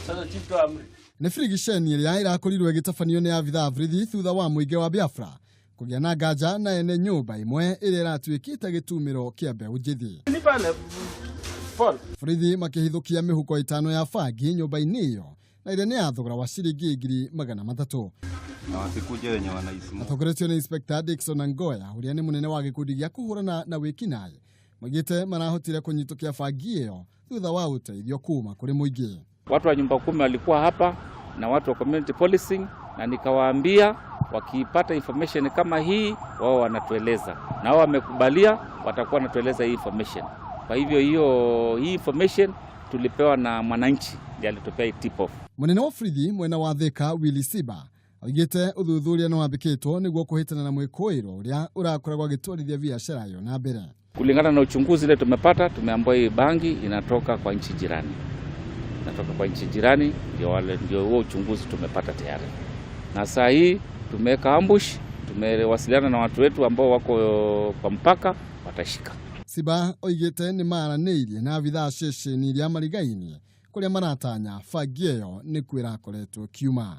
Sasa chief, toa amri. Nĩ birigiceni ĩrĩa ĩrakorirwo ĩgĩtabanio nĩ abithaa borithi thutha wa mũingĩ wa Biafra kũgĩa na nganja na ene nyũmba ĩmwe ĩrĩa ĩratuĩkĩte gĩtumĩro kĩa mbeũ njĩthĩ. Ni pale Paul. Borithi makĩhithũkia mĩhuko 5 ya bangi nyũmba-inĩ ĩyo na ĩrĩa nĩ ya thogora wa ciringi 300,000. Na wasikuje wenye wanaisimu. Atongoretio nĩ Inspector Dickson Angoya ũrĩa nĩ mũnene wa gĩkundi gĩa kũhũrana na wĩkinaĩ maugĩte marahotire kũnyitũkia bangi ĩyo thutha wa ũteithio kuma kũrĩ mũingĩ. Watu wa nyumba kumi walikuwa hapa na watu wa community policing, na nikawaambia wakiipata information kama hii wao wanatueleza, na wao wamekubalia, watakuwa wanatueleza hii information. Kwa hivyo hii information tulipewa na mwananchi, ndiye alitupea hii tip off. Mũnene wa borithi mwena wa Thika Willy Siba oigĩte ũthuthuria nĩ wambĩkĩtwo nĩguo kũhĩtana na mwĩkũĩrwo ũrĩa ũrakoragwo agĩtwarithia biacara ĩyo na mbere. Kulingana na uchunguzi ile tumepata, tumeambiwa hii bangi inatoka kwa nchi jirani, inatoka kwa nchi jirani, ndio huo uchunguzi tumepata tayari. Na saa hii tumeweka ambush, tumewasiliana na watu wetu ambao wako kwa mpaka, watashika. Siba oigĩte nĩ maranĩirie na abithaa ceceni iria marigainie kũrĩa maratanya bangi ĩyo nĩkuo ĩrakoretwo ĩkiuma.